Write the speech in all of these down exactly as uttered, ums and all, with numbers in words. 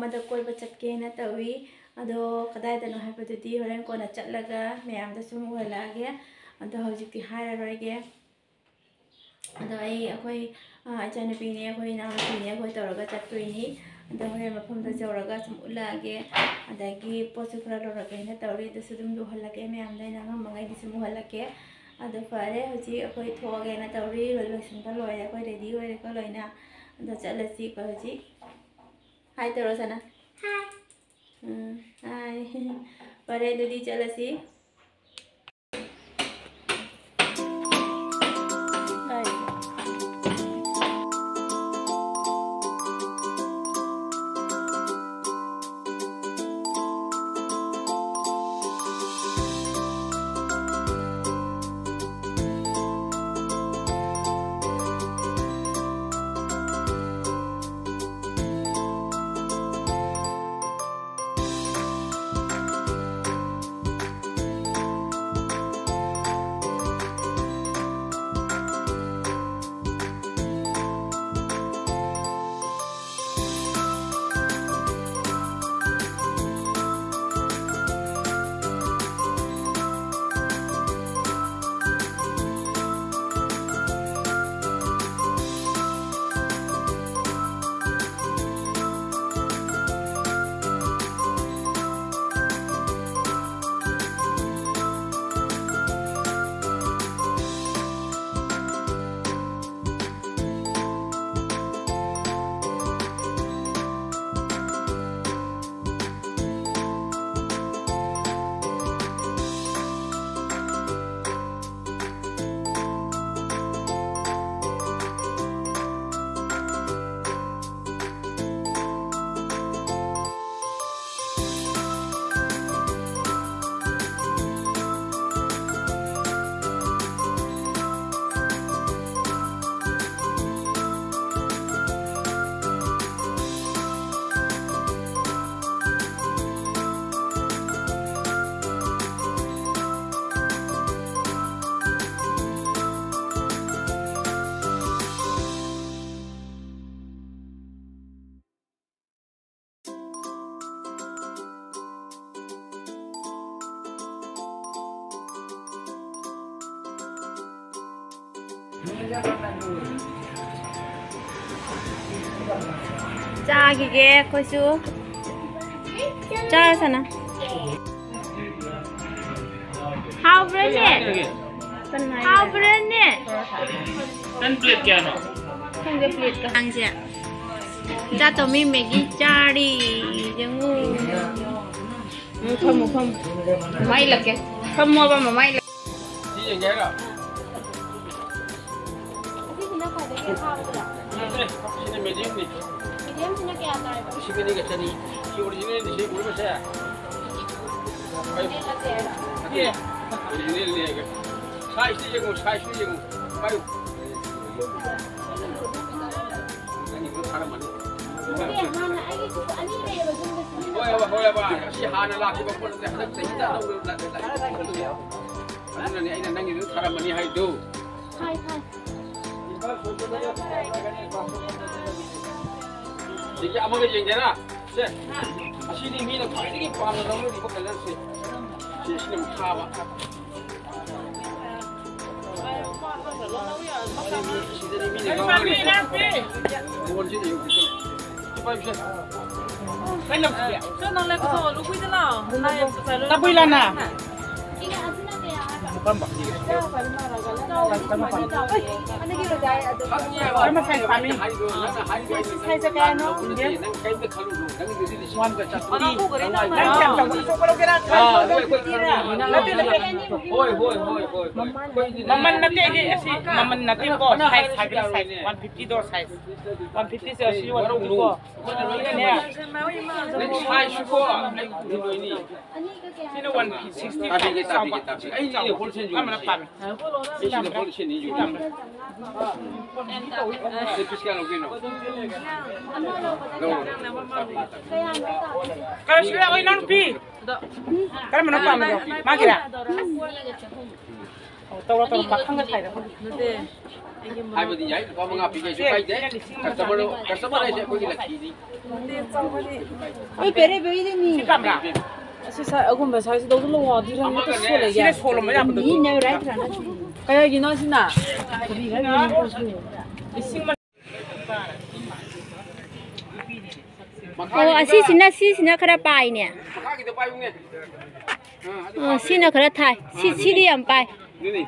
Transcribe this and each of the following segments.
ꯑꯗꯣ ꯀꯣꯏꯕ ꯆꯠꯀꯦꯅ ꯇꯧꯏ꯫ ꯑꯗꯣ ꯀꯗꯥꯏꯗꯅꯣ ꯍꯥꯏꯕꯗꯨꯗꯤ ꯍꯣꯔꯦꯟ ꯀꯣꯟꯅ ꯆꯠꯂꯒ ꯃꯌꯥꯝꯗꯁꯨ ꯑꯃꯨꯛ ꯎꯍꯜꯂꯛꯑꯒꯦ꯫ ꯑꯗꯣ ꯍꯧꯖꯤꯛꯇꯤ ꯍꯥꯏꯔꯔꯣꯏꯒꯦ꯫ ꯑꯗꯣ ꯑꯩ, ꯑꯩꯈꯣꯏ, ꯑ, ꯏꯆꯥꯅꯨꯄꯤꯅꯦ, ꯑꯩꯈꯣꯏ ꯏꯅꯥꯎꯅꯨꯄꯤꯅꯦ, ꯑꯩꯈꯣꯏ ꯇꯧꯔꯒ ꯆꯠꯇꯣꯏꯅꯤ꯫ ꯑꯗꯣ ꯍꯣꯔꯦꯟ ꯃꯐꯝꯗ ꯌꯧꯔꯒ ꯁꯨꯝ ꯎꯠꯂꯛꯑꯒꯦ꯫ ꯑꯗꯒꯤ ꯄꯣꯠꯁꯨ ꯈꯔ ꯂꯧꯔꯛꯀꯦꯅ ꯇꯧꯔꯤ, ꯑꯗꯨꯁꯨ ꯑꯗꯨꯝ ꯌꯧꯍꯜꯂꯛꯀꯦ꯫ ꯃꯌꯥꯝꯗ ꯑꯩꯅ ꯑꯉꯝꯕꯉꯩꯗꯤ ꯁꯨꯝ ꯎꯍꯜꯂꯛꯀꯦ꯫ ꯑꯗꯣ ꯐꯔꯦ, ꯍꯧꯖꯤꯛ ꯑꯩꯈꯣꯏ ꯊꯣꯛꯑꯒꯦꯅ ꯇꯧꯔꯤ꯫ ꯂꯣꯏꯁꯤꯟꯕ ꯂꯣꯏꯔꯦ, ꯑꯩꯈꯣꯏ ꯔꯦꯗꯤ ꯑꯣꯏꯔꯦꯀꯣ ꯂꯣꯏꯅ꯫ ꯑꯗꯣ ꯆꯠꯂꯁꯤꯀꯣ ꯍꯧꯖꯤꯛ꯫ ꯍꯥꯏ ꯇꯧꯔꯣ ꯁꯅꯥ꯫ ꯎꯝ, ꯍꯥꯏ꯫ ꯐꯔꯦ, ꯑꯗꯨꯗꯤ ꯆꯠꯂꯁꯤ꯫ ꯆꯥꯈꯤꯒꯦ ꯑꯩꯈꯣꯏꯁꯨ꯫ ꯆꯥꯔꯁꯅ꯫ ꯍꯥꯎꯕ꯭ꯔꯥꯅꯦ? ꯍꯥꯎꯕ꯭ꯔꯥꯅꯦ? ꯅꯪ ꯄ꯭ꯂꯦꯠ ꯀꯌꯥꯅꯣ? ꯈꯪꯗꯦ, ꯄ꯭ꯂꯦꯠꯀ ꯍꯥꯡꯁꯦ꯫ ꯏꯆꯥ ꯇꯣꯝꯕꯤ ꯃꯦꯒꯤ ꯆꯥꯔꯤ꯫ ꯌꯦꯡꯉꯨ꯫ ꯎꯝ, ꯐꯝꯃꯨ, ꯐꯝꯃꯨ꯫ ꯃꯃꯥꯏ ꯏꯜꯂꯛꯀꯦ꯫ ꯐꯝꯃꯣꯕ, ꯃꯃꯥꯏ ꯏꯜꯂꯛꯀꯦ꯫ ꯁꯤ ꯌꯦꯡꯒꯦ ꯍꯥꯏꯔꯣ? ꯑꯁꯤꯁꯤꯅ ꯈ꯭ꯋꯥꯏꯗꯒꯤ ꯊꯥꯕꯗꯨꯔꯣ? ꯅꯠꯇꯦ, ꯁꯤꯅ ꯃꯦꯗꯤꯌꯝꯅꯤ꯫ ꯃꯦꯗꯤꯌꯝꯁꯤꯅ ꯀꯌꯥ ꯇꯥꯏꯕ? ꯂꯤꯁꯤꯡ ꯑꯅꯤꯒ ꯆꯅꯤ꯫ ꯁꯤ ꯑꯣꯔꯤꯖꯤꯅꯦꯜꯅꯤ, ꯁꯤ ꯎꯔꯤꯕꯁꯦ꯫ ꯄꯥꯏꯌꯨ꯫ ꯅꯠꯇꯦ ꯍꯥꯏꯔꯣ? ꯅꯠꯇꯦ, ꯑꯣꯔꯤꯖꯤꯅꯦꯜꯅꯤ ꯍꯥꯏꯒꯦ꯫ ꯁꯥꯏꯖꯇꯤ ꯌꯦꯡꯉꯨ, ꯁꯥꯏꯖꯇꯤ ꯌꯦꯡꯉꯨ꯫ ꯄꯥꯏꯌꯨ꯫ ꯅꯪꯒꯤꯗꯣ ꯊꯥꯔꯝꯃꯅꯤ꯫ ꯅꯠꯇꯦ, ꯍꯥꯟꯅ ꯑꯩꯒꯤ ꯑꯅꯤ ꯂꯩꯌꯦꯕ, ꯌꯨꯝꯗ ꯁꯤꯖꯤꯟꯅꯕ꯫ ꯍꯣꯏ, ꯍꯣꯏ, ꯍꯣꯏ, ꯍꯣꯏ꯫ ꯑꯁꯤ ꯍꯥꯟꯅ ꯂꯥꯛꯈꯤꯕ ꯄꯣꯠ ꯅꯠꯇꯦ, ꯍꯟꯗꯛ ꯆꯍꯤꯗ ꯑꯅꯧꯕ ꯂꯥꯛ-, ꯂꯥꯛ-, ꯂꯥꯛ-, ꯑꯗꯨꯅꯅꯦ ꯑꯩꯅ ꯅꯪꯒꯤꯗꯣ ꯊꯥꯔꯝꯃꯅꯤ ꯍꯥꯏꯗꯣ꯫ ꯊꯥꯏ, ꯊꯥꯏ꯫ ꯁꯤꯒꯤ ꯑꯃꯒ ꯌꯦꯡꯒꯦꯔꯥ? ꯁꯦ, ꯑꯁꯤꯗꯤ ꯃꯤꯅ ꯈ꯭ꯋꯥꯏꯗꯒꯤ ꯄꯥꯝꯅ ꯂꯧꯅꯔꯤꯕ ꯀꯂꯔꯁꯦ꯫ ꯁꯤ, ꯁꯤꯅ ꯑꯃꯨꯛ ꯊꯥꯕ꯫ ꯁꯤꯗꯗꯤ ꯃꯤꯅ ꯂꯧꯅꯔꯤꯕ ꯃꯣꯟꯁꯤꯗ ꯌꯦꯡꯉꯨ꯫ ꯁꯤ ꯄꯥꯏꯕꯁꯦ꯫ ꯀꯩꯅꯣ? ꯆꯣ, ꯅꯪ ꯂꯩꯕꯗꯣ ꯂꯨꯕꯤꯗ ꯂꯥꯛꯑꯣ꯫ ꯇꯕꯨꯏ ꯂꯥꯟꯅ꯫ ꯀꯔꯝꯕ size ꯄꯥꯝꯃꯤ? ꯁꯤ size ꯀꯌꯥꯅꯣ? One fifty꯫ ꯅꯪ ꯀꯌꯥꯝ ꯆꯥꯎꯕ ꯑꯆꯧꯕ ꯂꯧꯒꯦꯔꯥ? ꯅꯠꯇꯦ, ꯅꯠꯇꯦ꯫ ꯍꯣꯏ, ꯍꯣꯏ, ꯍꯣꯏ, ꯍꯣꯏ, ꯍꯣꯏ꯫ ꯃꯃꯜ ꯅꯠꯇꯦ, ꯑꯩꯗꯤ ꯑꯁꯤ ꯃꯃꯜ ꯅꯠꯇꯦꯀꯣ, size ꯍꯥꯏꯕꯅꯤ, size꯫ One fifty ꯗꯣ size꯫ One fifty ꯁꯦ ꯑꯁꯤ one fifty ꯀꯣ꯫ ꯁꯤꯅꯅꯦ꯫ ꯅꯪ size ꯁꯨꯀꯣ, ꯑꯩ ꯎꯗꯣꯏꯅꯤ꯫ ꯁꯤꯅ one sixty꯫ ꯇꯥꯕꯤꯒꯦ, ꯇꯥꯕꯤꯒꯦ, ꯇꯥꯕꯤꯒꯦ꯫ ꯑꯩ, ꯑꯩ wholesale ꯌꯣꯜꯂꯤꯁꯦ꯫ ꯑꯃꯅ ꯄꯥꯝꯃꯤ꯫ ꯑꯩ ꯁꯤꯗ wholesale ꯅꯤ ꯌꯣꯜꯂꯤꯁꯦ꯫ ꯁꯤ piece ꯀꯌꯥ ꯂꯧꯗꯣꯏꯅꯣ? ꯂꯧꯔꯣ꯫ ꯀꯔꯝꯕꯅꯣ ꯄꯥꯝꯃꯤꯗꯣ? ꯀꯔꯝꯕꯅꯣ ꯄꯥꯝꯃꯤꯗꯣ? ꯃꯥꯒꯤꯔꯥ? ꯑꯣ, ꯇꯧꯔꯣ, ꯇꯧꯔꯣ, ꯃꯈꯪꯒ ꯁꯥꯏꯔꯣ꯫ ꯅꯠꯇꯦ, ꯑꯩꯒꯤ ꯃꯔꯨꯞ꯫ ꯍꯥꯏꯕꯗꯤ ꯌꯥꯏ, ꯂꯨꯄꯥ ꯃꯉꯥ ꯄꯤꯒꯦꯁꯨ ꯀꯥꯏꯗꯦ꯫ Customer, customer ꯍꯥꯏꯁꯦ ꯑꯩꯈꯣꯏꯒꯤ ꯂꯛꯈꯤꯅꯤ꯫ ꯅꯠꯇꯦ, ꯆꯥꯎꯕꯗꯤ꯫ ꯑꯩ ꯄꯦꯔꯦ ꯕꯦꯔꯤꯗꯅꯤ꯫ ꯁꯤ ꯄꯥꯝꯕ꯭ꯔꯥ? ꯑꯁꯤ ꯁꯥꯏ, ꯑꯒꯨꯝꯕ ꯁꯥꯏꯁꯤꯗꯧꯁꯨ ꯂꯣꯡꯉꯣ, ꯑꯗꯨ ꯔꯪꯗꯨ ꯀꯩꯁꯨ ꯂꯩꯒꯦ? ꯁꯤꯅ ꯁꯣꯜꯂꯝꯕ ꯌꯥꯕꯗꯣ꯫ ꯀꯌꯥꯒꯤꯅꯣ ꯁꯤꯅ? ꯂꯤꯁꯤꯡ ꯑꯃ꯫ ꯑꯣ, ꯑꯁꯤꯁꯤꯅ, ꯁꯤꯁꯤꯅ ꯈꯔ ꯄꯥꯏꯅꯦ꯫ ꯃꯈꯥꯒꯤꯗꯣ ꯄꯥꯏꯌꯨꯅꯦ꯫ ꯑꯥ, ꯑꯗꯨ ꯑꯣ, ꯁꯤꯅ ꯈꯔ ꯊꯥꯏ꯫ ꯁꯤ, ꯁꯤꯗꯤ ꯌꯥꯝ ꯄꯥꯏ꯫ ꯑꯗꯨꯅꯤ꯫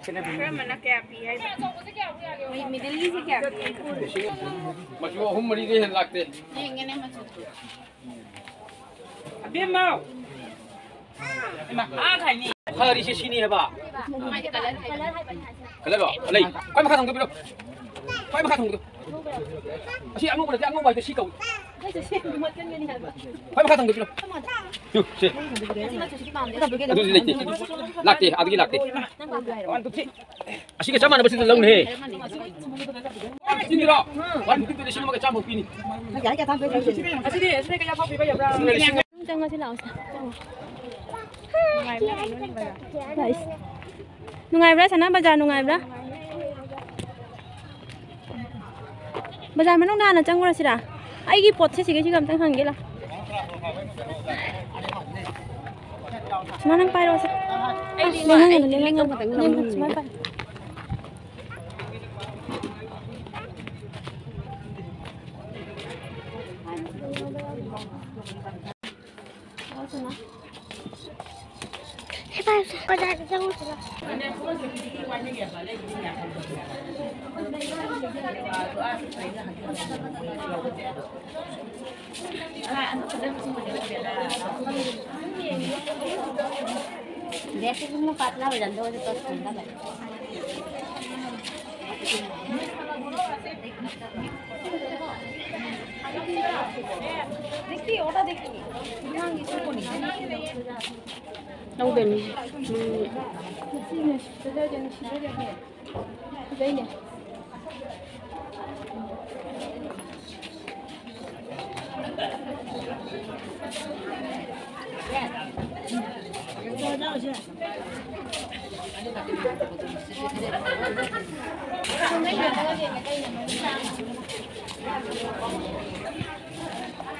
ꯀꯔꯝꯕꯅ ꯀꯌꯥ ꯄꯤ ꯍꯥꯏꯕ? ꯃꯤ-, ꯃꯤꯗꯜꯒꯤꯁꯦ ꯀꯌꯥ ꯄꯤ ꯍꯥꯏꯕ? ꯃꯆꯨ ꯑꯍꯨꯝ ꯃꯔꯤꯗꯩ ꯍꯦꯟꯅ ꯂꯥꯛꯇꯦ꯫ ꯌꯦꯡꯒꯦꯅꯦ ꯃꯆꯨ꯫ ꯑꯕꯦꯝꯃ! ꯏꯃꯥ, ꯑꯥ ꯈꯥꯏꯅꯤ꯫ ꯐꯔꯤꯁꯦ ꯁꯤꯅꯤ ꯍꯥꯏꯕ꯫ ꯀꯂꯔ ꯂꯩ꯫ ꯈ꯭ꯋꯥꯏ ꯃꯈꯥ ꯊꯪꯕꯗꯣ ꯄꯤꯔꯣ꯫ ꯈ꯭ꯋꯥꯏ ꯃꯈꯥ ꯊꯪꯕꯗꯣ꯫ ꯑꯁꯤ ꯑꯉꯧꯕ ꯅꯠꯇꯦ, ꯑꯉꯧꯕ ꯍꯥꯏꯗꯣ ꯁꯤ ꯀꯧꯏ꯫ ꯈ꯭ꯋꯥꯏ ꯃꯈꯥ ꯊꯪꯕꯗꯣ ꯄꯤꯔꯣ꯫ ꯇꯨ, ꯁꯤ꯫ ꯑꯗꯨꯗꯤ ꯂꯩꯇꯦ꯫ ꯂꯥꯛꯇꯦ, ꯑꯗꯨꯒꯤ ꯂꯥꯛꯇꯦ꯫ ꯑꯁꯤꯒ ꯆꯞ ꯃꯥꯟꯅꯕꯁꯤꯗ ꯂꯧꯅꯦꯍꯦ꯫ ꯆꯤꯟꯗ꯭ꯔꯣ? ꯋꯥꯟ ꯐꯤꯐꯇꯤꯗ ꯂꯤꯁꯤꯡ ꯑꯃꯒ ꯆꯥꯝꯃ ꯄꯤꯅꯤ꯫ ꯑꯁꯤꯗꯤ, ꯑꯁꯤꯗꯤ ꯀꯌꯥ ꯐꯥꯎ ꯄꯤꯕ ꯌꯥꯕ꯭ꯔꯥ? ꯆꯪꯉꯁꯤ ꯂꯥꯛꯑꯣꯁꯦ꯫ ꯅꯨꯡꯉꯥꯏꯕ꯭ꯔꯥ ꯀꯩꯅꯣ ꯅꯨꯡꯉꯥꯏꯕ꯭ꯔꯥ? ꯅꯨꯡꯉꯥꯏꯕ꯭ꯔꯥ ꯁꯅꯥ ꯕꯖꯥꯔ ꯅꯨꯡꯉꯥꯏꯕ꯭ꯔꯥ? ꯕꯖꯥꯔ ꯃꯅꯨꯡꯗ ꯍꯥꯟꯅ ꯆꯪꯉꯨꯔꯁꯤꯔꯥ? ꯑꯩꯒꯤ ꯄꯣꯠꯁꯦ ꯁꯤꯒꯩꯁꯤꯒ ꯑꯝꯇꯪ ꯍꯪꯒꯦ ꯂꯥꯎ꯫ ꯁꯨꯃꯥꯏꯅ ꯅꯪ ꯄꯥꯏꯔꯛꯑꯣꯁꯦ꯫ ꯑꯩꯗꯤ ꯂꯦꯡꯍꯟꯒꯅꯨ, ꯂꯦꯡꯍꯟꯒꯅꯨ꯫ ꯂꯦꯡꯍꯟꯒꯅꯨ, ꯁꯨꯃꯥꯏꯅ ꯄꯥꯏ꯫ ꯂꯧꯗꯣꯏꯅꯤ꯫ ꯎꯝ꯫ ꯐꯖꯩꯅꯦ꯫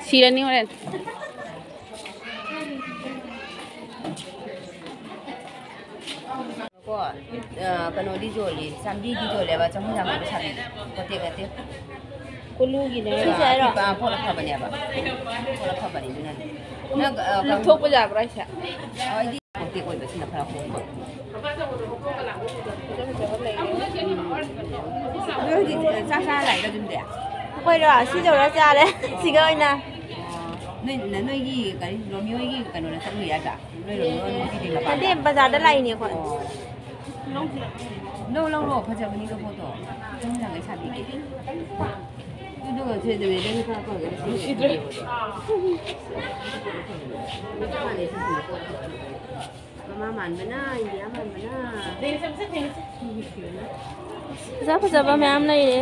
ꯁꯤꯔꯅꯤ ꯍꯣꯔꯦꯟ꯫ ꯀꯣ, ꯑ, ꯀꯩꯅꯣꯗꯤ ꯌꯣꯜꯂꯤ, ꯆꯥꯝꯃꯔꯤꯗꯤ ꯌꯣꯜꯂꯦꯕ, ꯆꯍꯨꯝ ꯆꯥꯝꯃꯔꯤ ꯁꯥꯕꯤ꯫ ꯄꯣꯇꯦꯛ ꯅꯠꯇꯦ꯫ ꯀꯣꯂꯨꯒꯤꯅꯦꯕ꯫ ꯁꯤꯁꯦ ꯍꯥꯏꯔꯣ? ꯑ, ꯄꯣꯠ ꯑꯐꯕꯅꯦꯕ꯫ ꯄꯣꯠ ꯑꯐꯕꯅꯤ, ꯑꯗꯨꯅꯅꯦ꯫ ꯅꯪ, ꯑ, ꯂꯧꯊꯣꯛꯄ ꯌꯥꯕ꯭ꯔꯥ ꯍꯥꯏꯁꯦ? ꯑ, ꯑꯩꯗꯤ ꯄꯣꯇꯦꯛ ꯑꯣꯏꯕꯁꯤꯅ ꯈꯔ ꯍꯣꯡꯕ꯫ ꯐꯖ ꯐꯖꯕ ꯂꯩꯔꯦ꯫ ꯅꯣꯏ ꯍꯧꯖꯤꯛ ꯆꯥꯛ ꯆꯥꯔ ꯂꯥꯛꯏꯔꯣ ꯌꯨꯝꯗꯩ? ꯑꯩꯈꯣꯏꯔꯣ? ꯁꯤ ꯌꯧꯔ ꯆꯥꯔꯦ꯫ ꯁꯤꯒ ꯑꯣꯏꯅ꯫ ꯑꯣ꯫ ꯅꯣꯏ, ꯅ-, ꯅꯣꯏꯒꯤ ꯀꯔꯤ, ꯔꯣꯃꯤꯌꯣꯒꯤ ꯀꯩꯅꯣꯗ ꯆꯠꯂꯨꯏ ꯍꯥꯏꯗ꯭ꯔꯥ? ꯅꯣꯏ ꯔꯣꯃꯤꯌꯣ ꯅꯨꯄꯤꯗꯨꯒꯤ ꯃꯄꯥꯝꯗ? ꯅꯠꯇꯦ, ꯕꯖꯥꯔꯗ ꯂꯥꯛꯏꯅꯦ ꯑꯩꯈꯣꯏ꯫ ꯑꯣ꯫ ꯂꯧ, ꯂꯧꯔꯣ, ꯐꯖꯕꯅꯤꯗꯣ ꯄꯣꯠꯇꯣ꯫ ꯆꯍꯨꯝ ꯌꯥꯡꯈꯩ ꯁꯥꯕꯤꯒꯦ꯫ ꯑꯗꯨꯒ ꯁꯤ ꯗꯦꯕꯦꯗꯒꯤ ꯈꯔ ꯐꯒꯅꯤ꯫ ꯅꯨꯡꯁꯤꯗ꯭ꯔꯦ꯫ ꯃꯃꯥ ꯃꯥꯟꯕꯅ, ꯏꯟꯗꯤꯌꯥ ꯃꯥꯟꯕꯅ꯫ ꯐꯖ ꯐꯖꯕ ꯃꯌꯥꯝ ꯂꯩꯔꯦ꯫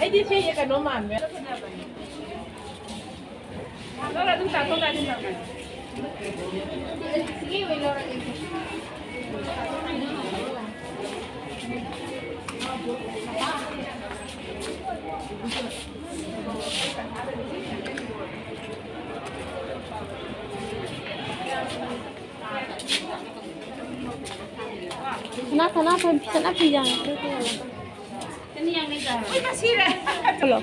ꯑꯩꯗꯤ ꯁꯤ ꯀꯩꯅꯣ ꯃꯥꯟꯕ꯫ ꯂꯧꯔ ꯑꯗꯨꯝ ꯇꯥꯊꯣꯛ ꯇꯥꯁꯤꯟ ꯇꯧꯅ꯫ ꯁꯅꯥ, ꯁꯅꯥ, ꯁꯅꯥ ꯐꯤꯖꯥꯡ꯫ ꯆꯠꯂꯣ꯫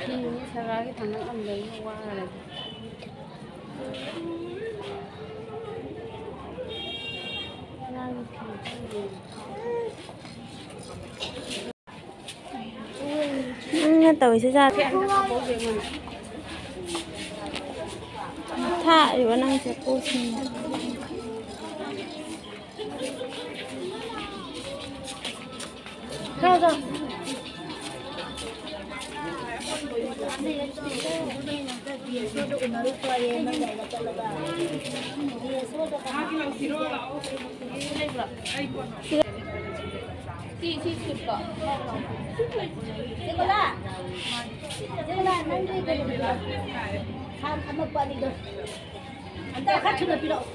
ꯐꯤꯅꯤ ꯁꯔꯀꯥꯔꯒꯤ ꯊꯥꯡꯒꯠ ꯉꯝꯗꯕꯅꯤꯅ ꯋꯥꯔꯦ꯫ ꯑꯉꯥꯡꯒꯤ ꯐꯤ ꯈꯪꯗꯦ꯫ ꯅꯪꯅ ꯇꯧꯔꯤꯁꯦ ꯖꯥꯠ꯫ ꯊꯥꯛꯏꯕ ꯅꯪꯁꯦ ꯄꯣꯠꯁꯤꯡꯗꯣ꯫ ꯆꯥꯎ, ꯆꯥꯎ꯫ ꯌꯦꯁꯣꯗ ꯎꯅꯔꯨꯁꯨ ꯍꯥꯏꯌꯦ, ꯅꯪ ꯂꯩꯔꯒ ꯆꯠꯂꯒ꯫ ꯌꯦꯁꯣꯗ ꯀꯅꯥ? ꯁꯤ, ꯁꯤ ꯁꯨꯠꯇꯣ꯫ ꯆꯦ ꯀꯣꯂꯥ, ꯆꯦ ꯀꯣꯂꯥ, ꯅꯪꯒꯤ ꯀꯩꯅꯣꯗꯣ, ꯈꯥꯡ ꯑꯅꯛꯄ ꯑꯅꯤꯗꯣ꯫ ꯑꯝꯇ ꯈꯔ ꯊꯨꯅ ꯄꯤꯔꯛꯑꯣ꯫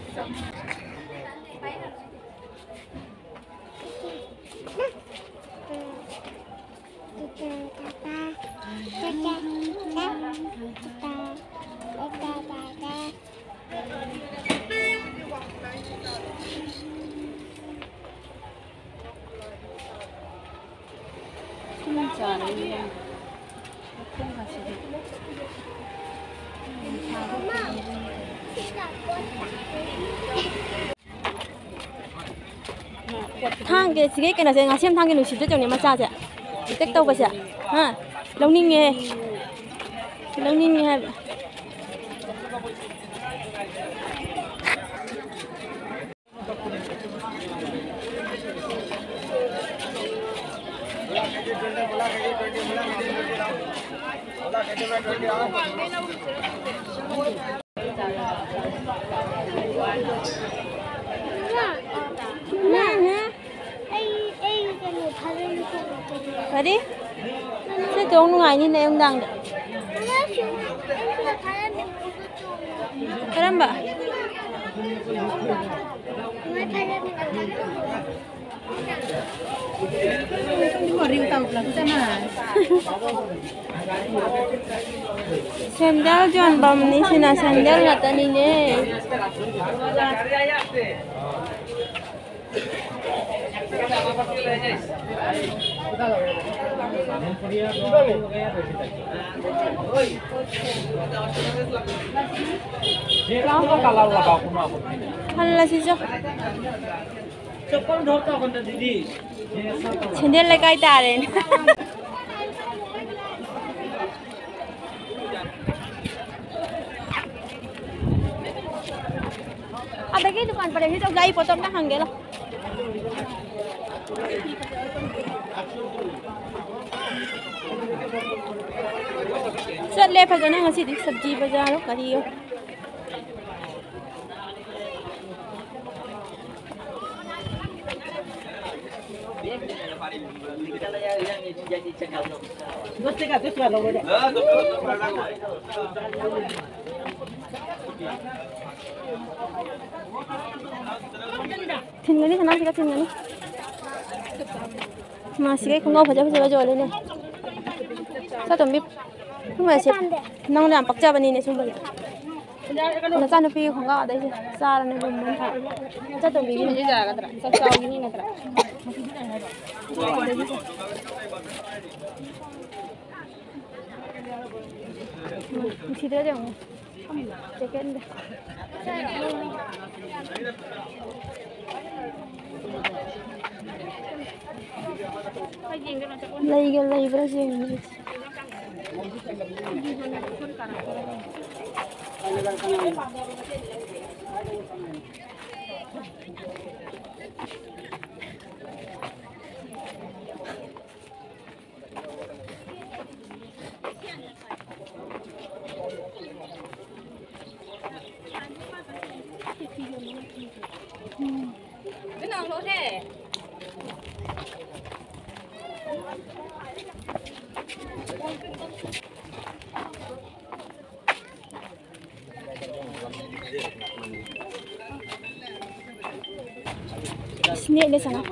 ꯊꯥꯡꯒꯦ, ꯁꯤꯒꯤ ꯀꯩꯅꯣꯁꯦ, ꯉꯥꯁꯦꯝ ꯊꯥꯡꯒꯦ ꯅꯨꯡꯁꯤꯕꯗ ꯆꯪꯉꯦ ꯃꯆꯥꯁꯦ꯫ ꯄꯤꯛꯇꯛ ꯇꯧꯕꯁꯦ꯫ ꯍꯥ? ꯂꯧꯅꯤꯡꯉꯦ꯫ ꯂꯧꯅꯤꯡꯉꯦ ꯍꯥꯏꯕ꯫ ꯑꯩ, ꯑꯩ ꯀꯩꯅꯣ ꯊꯥꯖꯤꯟꯒꯦ ꯇꯧꯕꯅꯦ꯫ ꯀꯔꯤ? ꯁꯤ ꯇꯣꯡ ꯅꯨꯡꯉꯥꯏꯅꯤꯅꯦ ꯅꯨꯡꯗꯥꯡꯗ꯫ ꯃꯃꯥ, ꯁꯤ, ꯑꯩ ꯁꯤꯗ ꯊꯥꯖꯤꯟꯒꯦ ꯇꯧꯕꯅꯦ꯫ ꯀꯔꯝꯕ? ꯃꯃꯥ, ꯊꯥꯖꯤꯟꯒꯦ ꯇꯧꯕꯅꯦ꯫ ꯁꯦꯟꯗꯜ ꯌꯣꯟꯐꯝꯅꯤ ꯁꯤꯅ, ꯁꯦꯟꯗꯜ ꯉꯥꯛꯇꯅꯤꯅꯦ꯫ ꯍꯜꯂꯁꯤꯁꯨ꯫ ꯆꯄꯜ ꯗ꯭ꯔꯣꯞ ꯇꯧꯒꯟꯗ ꯗꯤꯗꯤ꯫ ꯁꯦꯟꯗꯦꯜ ꯂꯩꯀꯥꯏ ꯇꯥꯔꯦꯅꯦ꯫ ꯑꯗꯒꯤ ꯗꯨꯀꯥꯟ ꯄꯔꯦꯡꯁꯤ ꯇꯧꯖꯦ, ꯑꯩ ꯄꯣꯠꯇꯣ ꯑꯝꯇ ꯍꯪꯒꯦ ꯂꯥꯎ꯫ ꯆꯠꯂꯦ ꯐꯖꯅ ꯉꯁꯤꯗꯤ ꯁꯕꯖꯤ ꯕꯖꯥꯔ ꯀꯔꯤꯌꯣ꯫ ꯊꯤꯟꯒꯅꯤ, ꯁꯅꯥꯁꯤꯒ ꯊꯤꯟꯒꯅꯤ꯫ ꯃꯥꯁꯤꯒꯩ ꯈꯣꯡꯒ꯭ꯔꯥꯎ ꯐꯖ ꯐꯖꯕ ꯌꯣꯜꯂꯤꯅꯦ꯫ ꯆꯥꯇꯣꯝꯕꯤ, ꯁꯨꯝꯕꯁꯦ ꯅꯪꯅ ꯌꯥꯝ ꯄꯛꯆꯕꯅꯤꯅꯦ ꯁꯨꯝꯕꯁꯦ꯫ ꯅꯆꯥꯅꯨꯄꯤꯒꯤ ꯈꯣꯡꯒ꯭ꯔꯥꯎ ꯑꯗꯩꯁꯦ ꯆꯥꯔꯅꯤ ꯂꯨꯝꯃꯅꯤ꯫ ꯆꯥꯇꯣꯝꯕꯤꯒꯤ꯫ ꯁꯤꯃꯗꯤ ꯌꯥꯒꯗ꯭ꯔꯥ? ꯆꯥꯛ ꯆꯥꯎꯒꯤꯅꯤ ꯅꯠꯇ꯭ꯔꯥ? ꯅꯨꯡꯁꯤꯗ꯭ꯔꯗꯤ ꯌꯦꯡꯉꯨ꯫ ꯂꯩꯒ ꯂꯩꯕ꯭ꯔꯥ ꯌꯦꯡꯉꯤ꯫ Snake na sana.